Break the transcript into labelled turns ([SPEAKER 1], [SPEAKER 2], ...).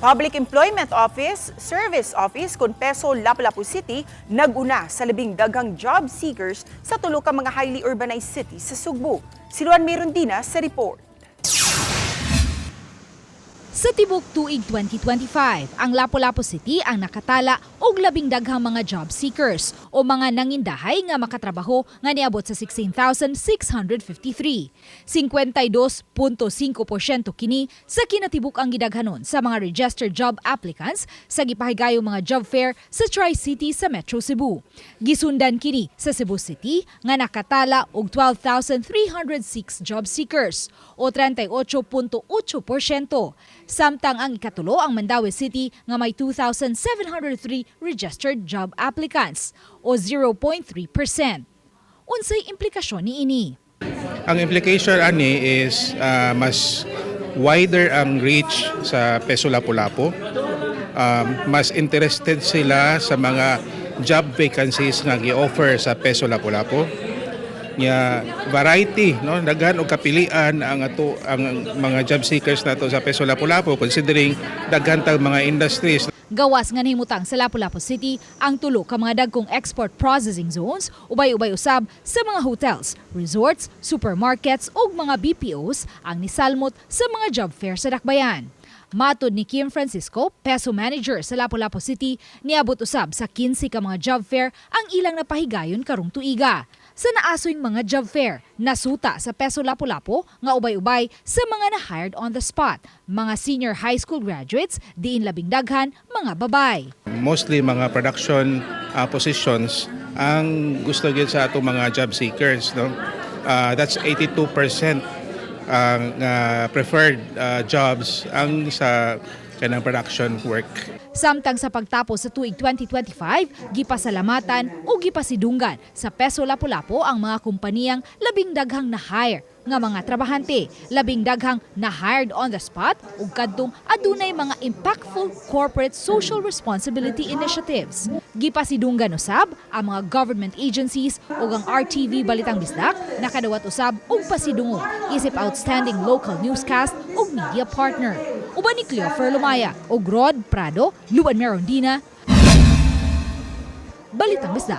[SPEAKER 1] Public Employment Office, Service Office kon PESO Lapu-Lapu City naguna sa labing daghang job seekers sa tulo ka mga highly urbanized cities sa Sugbo. Si Luan Mirondina sa report.
[SPEAKER 2] Sa tibok tuig 2025, ang Lapu-Lapu City ang nakatala og labing daghang mga job seekers o mga nangindahay nga makatrabaho nga niabot sa 16,653. 52.5% kini sa kinatibuk ang gidaghanon sa mga registered job applicants sa gipahigayong mga job fair sa Tri-City sa Metro Cebu. Gisundan kini sa Cebu City nga nakatala og 12,306 job seekers o 38.8%. Samtang ang ikatulo ang Mandaue City nga may 2,703 registered job applicants o 0.3%. Unsay implikasyon niini?
[SPEAKER 3] Ang implication ani is mas wider ang reach sa PESO Lapu-Lapu. Mas interested sila sa mga job vacancies nga gi-offer sa PESO Lapu-Lapu. Nya variety, no, daghan og kapilian ang ato ang mga job seekers nato sa PESO Lapu-Lapu, considering daghan tag mga industries.
[SPEAKER 2] Gawas nga nahimutang sa Lapu-Lapu City ang tulo ka mga dagkong export processing zones, ubay-ubay usab sa mga hotels, resorts, supermarkets ug mga BPOs ang nisalmot sa mga job fair sa Dakbayan. Matod ni Kim Francisco, PESO manager sa Lapu-Lapu City, niabot usab sa 15 ka mga job fair ang ilang napahigayon karong tuiga. Sa naasoyng mga job fair, nasuta sa PESO Lapu-Lapu nga ubay-ubay sa mga na-hired on the spot, mga senior high school graduates, diin labing daghan, mga babay.
[SPEAKER 3] Mostly mga production positions ang gusto gyud sa atong mga job seekers, no. That's 82% ang preferred jobs ang sa kanang production work.
[SPEAKER 2] Samtang sa pagtapos sa tuig 2025, gipasalamatan o gipasidunggan sa PESO Lapu-Lapu ang mga kumpaniyang labing daghang na-hire nga mga trabahante, labing daghang na-hired on the spot ug kadtong adunay mga impactful corporate social responsibility initiatives. Gipasidunggan usab ang mga government agencies ug ang RTV Balitang Bisdak nakadawat usab og pasidungog isip outstanding local newscast ug media partner. Uban ni Cleofer Lumaya ug Rod Prado, Luan Merondina, Balitang Bisdak.